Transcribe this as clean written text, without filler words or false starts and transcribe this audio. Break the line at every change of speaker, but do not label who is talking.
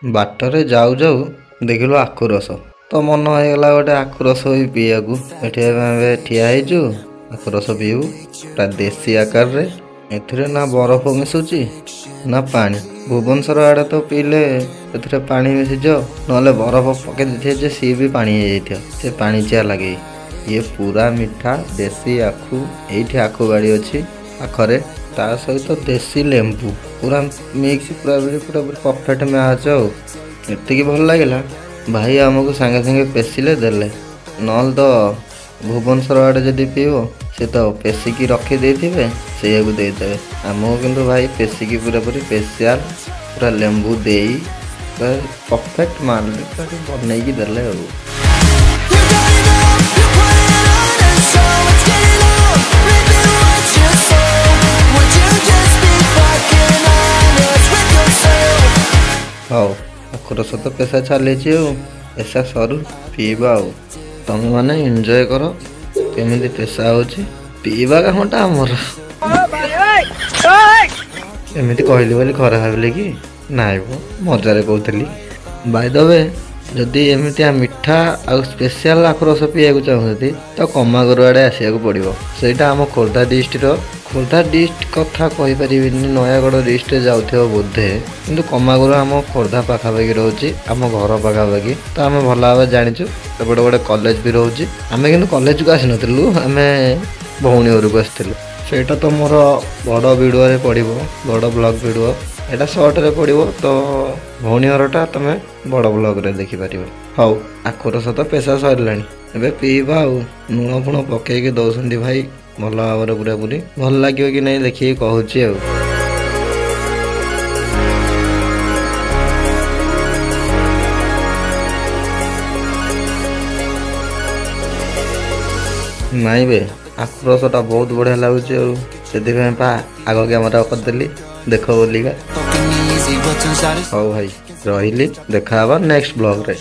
ବାଟରେ ଯାଉ ଯାଉ ଦେଖିଲୁ ଆଖୁ ରସ, ତ ମନ ହେଇଗଲା ଗୋଟେ ଆଖୁ ରସ ବି ପିଇବାକୁ। ଏଠି ଆମେ ଠିଆ ହେଇଛୁ, ଆଖୁ ରସ ପିଇବୁ ପୁରା ଦେଶୀ ଆକାରରେ। ଏଥିରେ ନା ବରଫ ମିଶୁଛି ନା ପାଣି। ଭୁବନେଶ୍ୱର ଆଡ଼େ ତ ପିଇଲେ ଏଥିରେ ପାଣି ମିଶିଯିବ, ନହେଲେ ବରଫ ପକେଇ ଦେଇଥିବେ ଯେ ସିଏ ବି ପାଣି ହେଇଯାଇଥିବ, ସେ ପାଣିଚିଆ ଲାଗେ। ଇଏ ପୁରା ମିଠା ଦେଶୀ ଆଖୁ। ଏଇଠି ଆଖୁ ବାଡ଼ି ଅଛି ପାଖରେ, ତା ସହିତ ଦେଶୀ ଲେମ୍ବୁ ପୁରା ମିକ୍ସ, ପୁରା ପୁରା ପରଫେକ୍ଟ ମ୍ୟାଚ୍। ଆଉ ଏତିକି ଭଲ ଲାଗିଲା, ଭାଇ ଆମକୁ ସାଙ୍ଗେ ସାଙ୍ଗେ ପେଶିଲେ ଦେଲେ। ନହେଲେ ତ ଭୁବନେଶ୍ୱର ଆଡ଼େ ଯଦି ପିଇବ, ସେ ତ ପେଶିକି ରଖିଦେଇଥିବେ, ସେଇଆକୁ ଦେଇଦେବେ ଆମକୁ। କିନ୍ତୁ ଭାଇ ପେଶିକି ପୁରାପୁରି ସ୍ପେଶିଆଲ ପୁରା ଲେମ୍ବୁ ଦେଇ ପୁରା ପରଫେକ୍ଟ ମାଲରେ ପୁରା ବନେଇକି ଦେଲେ ଆଉ।
You got it all, you put it on a show. It's getting old, reaping what you sow. Would you just be fucking honest with yourself?
ହଉ, ଆଖୁ ରସ ତ ପେଶା ଚାଲିଛି, ଆଉ ପେଶା ସରୁ ପିଇବା। ଆଉ ତମେମାନେ ଏନ୍ଜୟ କର କେମିତି ପେଶା ହେଉଛି, ପିଇବା କାମଟା ଆମର। ଏମିତି କହିଲି ବୋଲି ଖରାପ ଭାବିଲେ କି? ନାଇଁ ମ, ମଜାରେ କହୁଥିଲି। ବାଇ ଦ we, ଯଦି ଏମିତିଆ ମିଠା ଆଉ ସ୍ପେଶିଆଲ ଆଖୁ ରସ ପିଇବାକୁ ଚାହୁଁଛନ୍ତି ତ କମାଗୁରୁ ଆଡ଼େ ଆସିବାକୁ ପଡ଼ିବ। ସେଇଟା ଆମ ଖୋର୍ଦ୍ଧା ଡିଷ୍ଟ୍ରିକ୍ଟର, ଖୋର୍ଦ୍ଧା ଡିଷ୍ଟ୍ରିକ୍ଟ କଥା କହିପାରିବିନି, ନୟାଗଡ଼ ଡିଷ୍ଟ୍ରିକ୍ଟରେ ଯାଉଥିବ ବୋଧେ, କିନ୍ତୁ କମାଗୁରୁ ଆମ ଖୋର୍ଦ୍ଧା ପାଖାପାଖି ରହୁଛି, ଆମ ଘର ପାଖାପାଖି, ତ ଆମେ ଭଲ ଭାବରେ ଜାଣିଛୁ। ଏପଟେ ଗୋଟେ କଲେଜ ବି ରହୁଛି। ଆମେ କିନ୍ତୁ କଲେଜକୁ ଆସିନଥିଲୁ, ଆମେ ଭଉଣୀ ଘରକୁ ଆସିଥିଲୁ। ସେଇଟା ତ ମୋର ବଡ଼ ଭିଡ଼ିଓରେ ପଡ଼ିବ, ବଡ଼ ବ୍ଲଗ୍ ଭିଡ଼ିଓ। ଏଇଟା ସର୍ଟରେ ପଡ଼ିବ, ତ ଭଉଣୀ ଘରଟା ତମେ ବଡ଼ ବ୍ଲଗ୍ରେ ଦେଖିପାରିବ। ହଉ, ଆଖୁ ରସ ତ ପେଶା ସରିଲାଣି, ଏବେ ପିଇବା। ଆଉ ଲୁଣ ଫୁଣ ପକେଇକି ଦେଉଛନ୍ତି ଭାଇ ଭଲ ଭାବରେ ପୁରାପୁରି। ଭଲ ଲାଗିବ କି ନାହିଁ ଦେଖିକି କହୁଛି। ଆଉ ନାଇଁ ବେ, ଆଖୁ ରସଟା ବହୁତ ବଢ଼ିଆ ଲାଗୁଛି, ଆଉ ସେଥିପାଇଁ ପା ଆଗ କ୍ୟାମେରା କରିଦେଲି ଦେଖ ବୋଲିକା।
Fucking easy, what's inside is
ହଉ ଭାଇ, ରହିଲି, ଦେଖା ହବା ନେକ୍ସଟ ବ୍ଲଗ୍ରେ।